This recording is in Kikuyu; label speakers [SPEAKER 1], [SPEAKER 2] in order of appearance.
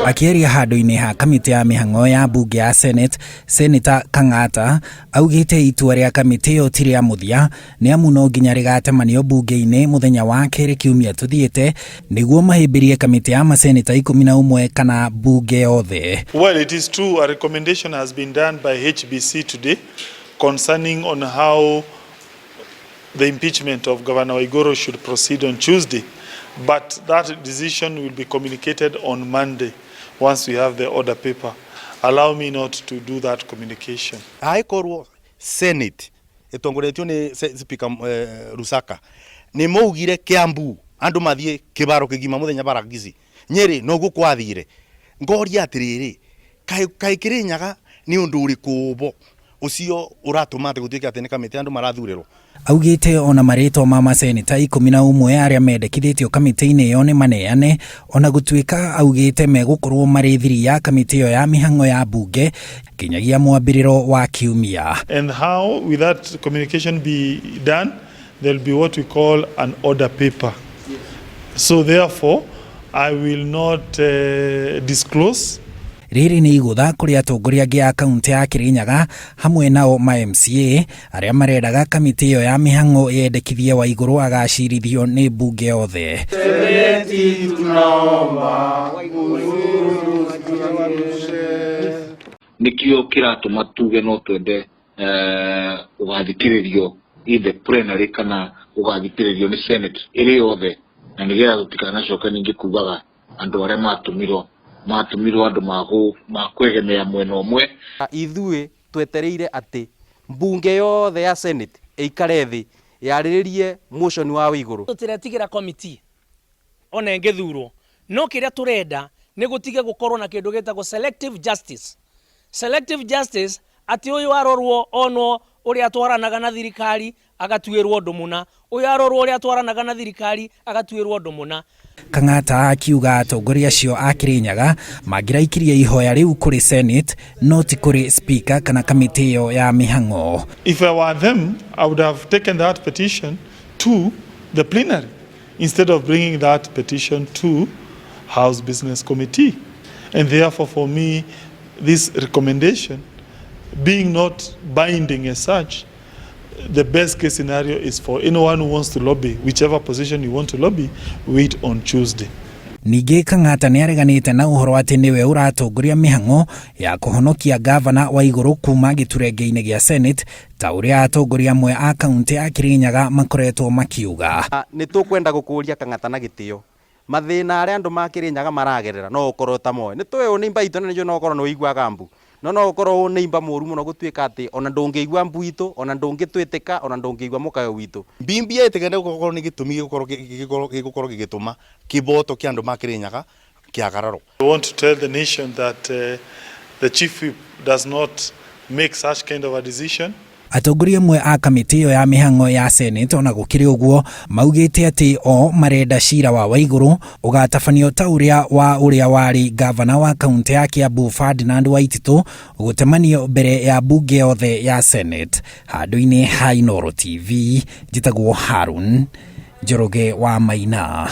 [SPEAKER 1] Akĩaria handũ-inĩ ha kamĩtĩ ya mĩhang'o ya mbunge ya Senate, Senator Kang'ata augĩte itua rĩa kamĩtĩ ĩyo ti rĩa mũthia nĩ amu no nginya rĩgatemanio mbunge-inĩ mũthenya wa kerĩ kiumia tũthiĩte nĩguo mahĩmbĩrie kamĩtĩ ya maseneta 11 kana mbunge yothe.
[SPEAKER 2] Well, it is true a recommendation has been done by HBC today concerning on how the impeachment of Governor Waiguru should proceed on Tuesday, but that decision will be communicated on Monday once we have the order paper. Allow me not to do that communication.
[SPEAKER 3] Angĩkorwo Senate ĩtongoretio nĩ Speaker Lusaka nĩ maugire Kiambu andũ mathiĩ kĩbaro kĩgima mũthenya Baragici Nyeri noguo kwathire, ngoria atĩrĩrĩ, kaĩ kaĩ Kĩrĩnyaga nĩ ũndũ ũrĩkũ bo ũcio ũratũma atĩ gũtuĩke atĩ nĩ kamĩtĩ andũ marathurĩrwo?
[SPEAKER 1] Augĩte ona marĩtwa ma maseneta 11 arĩa mendekithĩtio kamĩtĩ-inĩ ĩyo nĩ maneane, ona gũtuĩka augĩte megũkorwo marĩ thiri ya kamĩtĩ ĩyo ya mĩhang'o ya mbunge nginyagia mwambĩrĩro wa kiumia.
[SPEAKER 2] And how will that communication be done? There will be what we call an order paper. So therefore, I will not disclose.
[SPEAKER 1] Rĩrĩ nĩ igũtha kũrĩ atongoria angĩ a kaũntĩ ya Kĩrĩnyaga hamwe nao ma MCA arĩa marendaga kamĩtĩ ĩyo ya mĩhang'o yendekithie Waigũrũ agacirithio nĩ mbunge yothe.
[SPEAKER 4] Seneti tunaomba
[SPEAKER 5] Nĩkĩo kĩratũma tuge no twende ũgathikĩrĩrio in the plenary kana ũgathikĩrĩrio nĩ Senate ĩrĩ yothe, na nĩgetha tũtikanacoke ningĩ kugaga andũ arĩa matũmirwo matũmirwo andũ makwegemea mwena ũmwe.
[SPEAKER 6] Ithuĩ twetereire atĩ mbunge yothe ya Senate ĩikare thĩ yarĩrĩrie motion wa Waigũrũ.
[SPEAKER 7] Tũtiretigĩra committee ona ĩngĩthurwo, no kĩrĩa tũrenda nĩ gũtige gũkorwo na kĩndũ gĩtagwo selective justice. Selective justice atĩ ũyũ arorwo onwo ũrĩa atwaranaga na thirikari agatuĩrwo ũndũ mũna, ũyũ arorwo ũrĩa atwaranaga na thirikari agatuĩrwo ũndũ mũna.
[SPEAKER 1] Kang'ata akiuga atongoria acio a Kĩrĩnyaga mangĩraikirie ihoya rĩu kũrĩ Senate no ti kũrĩ speaker kana kamĩtĩ ĩyo ya mĩhang'o.
[SPEAKER 2] If I were them, I would have taken that petition to the plenary instead of bringing that petition to House Business Committee. And therefore, for me, this recommendation, being not binding as such, the best case scenario is for anyone who wants to lobby, whichever position you want to lobby, wait on Tuesday.
[SPEAKER 1] Ningĩ Kang'ata nĩ areganĩte na ũhoro atĩ nĩwe ũratongoria mĩhang'o ya kũhonokia ngavana Waigũrũ kuma gĩturenge-inĩ gĩa Senate ta ũrĩa atongoria amwe a kaũntĩ ya Kĩrĩnyaga makoretwo makiuga.
[SPEAKER 6] Nĩ tũkwenda gũkũria Kang'ata na gĩtĩo, mathĩna arĩa andũ ma Kĩrĩnyaga maragerera no ũkorwo ũtamoĩ. Nĩ tũĩ ũyũ nĩ imba itũ na nĩnjũĩ no ũkorwo nĩ ũiguaga mbu, no no ũkorwo nĩ imba mũru mũno gũtuĩka atĩ ona ndũngĩigua mbu itũ, ona ndũngĩtwĩtĩka, ona ndũngĩigua mũkayo witũ.
[SPEAKER 3] BBI ĩtigende gũkorwo nĩ gĩtũmi gĩgũkorwo gĩgĩtũma kĩboto kĩa andũ ma Kĩrĩnyaga kĩagararwo.
[SPEAKER 2] I want to tell the nation that the chief whip does not make such kind of a decision.
[SPEAKER 1] Atongoria amwe a kamĩtĩ ĩyo ya mĩhang'o ya Senate ona gũkĩrĩ ũguo maugĩte atĩ o marenda cira wa Waigũrũ ũgatabanio ta ũrĩa wa ũrĩa warĩ ngavana wa kaũntĩ ya Kiambu Ferdinand Waititũ gũtemanio mbere ya mbunge yothe ya Senate. Handũ-inĩ ha Inooro TV, njĩtagwo Harun Njoroge wa Maina.